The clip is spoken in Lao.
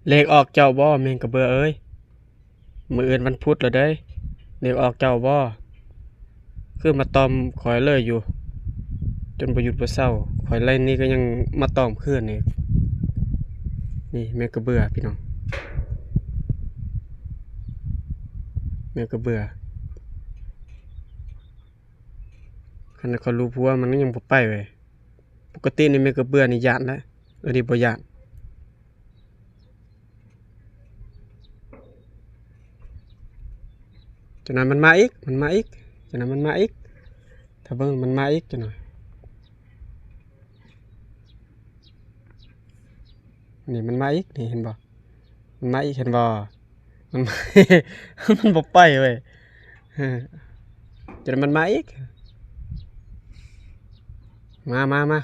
ເລກອອກເຈົ້າບໍ່ ແມງກະເບືອເອີຍ? ມື້ອື່ນວັນພຸດແລ້ວເດ້ ເລກອອກເຈົ້າບໍ່? ຄືມາຕອມຂ້ອຍເລີຍຢູ່ ຈົນບໍ່ຢຸດບໍ່ເຊົາ. ຂ້ອຍໄລ່ນີ້ກໍຍັງມາຕອມຄືນອີກ. ນີ້ແມງກະເບືອພີ່ນ້ອງ ແມງກະເບືອ. ຄັນຂ້ອຍລູບຫົວມັນຍັງບໍ່ໄປເວີຍ. ປົກກະຕິນີ້ແມງກະເບືອນີ້ຢ້ານແຫຼະ ອັນນີ້ບໍ່ຢ້ານ. ຈັກໜ່ອຍມັນມາອີກ ມັນມາອີກ ຈັກໜ່ອຍມັນມາອີກ. ຖ້າເບິ່ງ ມັນມາອີກຈັກໜ່ອຍ. ນີ້ມັນມາອີກ ນີ້ເຫັນບໍ່? ມັນມາອີກ ເຫັນບໍ່? ມັນມາ ມັນບໍ່ໄປເວີຍ. ເອີ ຈັກໜ່ອຍມັນມາອີກ. ມາ ມາ ມາ.